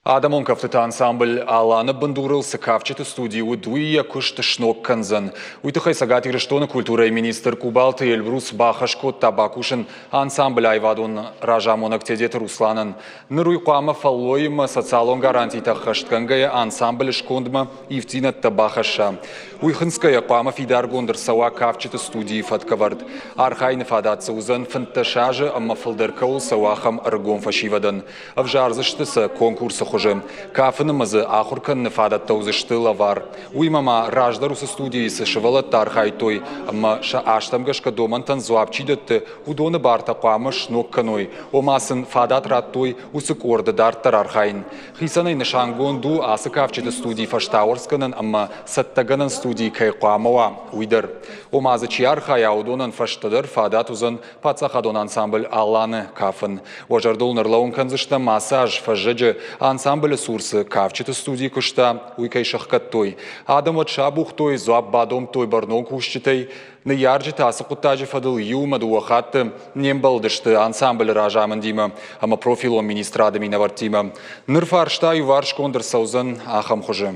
Адӕмон кӕфтыты ансамбль «Алан»-ы бындурыл цы кафджыты студи уыд, уый йӕ куыст сног кӕндзӕн. Уый тыххӕй Цӕгат Ирыстоны культурӕйы министр Къубалты Эльбрус бахӕс кодта бакусын ансамблы аивадон разамонӕг Тедеты Русланӕн. Ныр уый хъуамӕ фӕллойимӕ социалон гарантитӕ ӕххӕстгӕнгӕйӕ ансамблы скондмӕ ивддзинӕдтӕ бахӕсса. Уый хынцгӕйӕ хъуамӕ фидаргонд ӕрцӕуа кафджыты студийы фӕткӕвӕрд. Архайыны фадат дзы уыдзӕн 15 азы ӕмӕ фылдӕр кӕуыл цӕуы, ахӕм ӕрыгон фӕсивӕдӕн. Ӕвзардзысты сӕ конкурсы хуызы. Кафын ӕмӕ дзы ахуыр кӕныны фадӕттӕ уыдзысты лӕвар. Уыимӕ ма раздӕр уыцы студийы цы сывӕллӕттӕ архайдтой ӕмӕ сӕ азтӕм гӕсгӕ домӕнтӕн дзуапп чи дӕтты, уыдоны бартӕ хъуамӕ сног кӕной, ома сын фадат радтой уыцы къорды дарддӕр архайын. Хицӕнӕй нысангонд у, ацы кафджыты студи фӕстауӕрцгӕнӕн ӕмӕ цӕттӕгӕнӕн студи кӕй хъуамӕ уа, уый дӕр. Ома дзы чи архайа, уыдонӕн фӕстӕдӕр фадат уыдзӕн паддзахадон ансамбль «Алан»-ы кафын. Уӕ зӕрдыл ныр кӕндзыстӕм, ацы аз фӕззӕджы ансамблы цур цы кафджыты студи куыста, уый кӕй сӕхгӕдтой. Адӕм уӕд сабухтой, дзуапп бадомдтой бӕрнон кусджытӕй. Ныййарджытӕ ацы хъуыддаджы фӕдыл иумӕ дыууӕ хатты не мбӕлдысты ансамблы разамындимӕ ӕмӕ профилон министрады минӕвӕрттимӕ. Ныр фарста иуварсгонд ӕрцӕудзӕн ахӕм хуызы.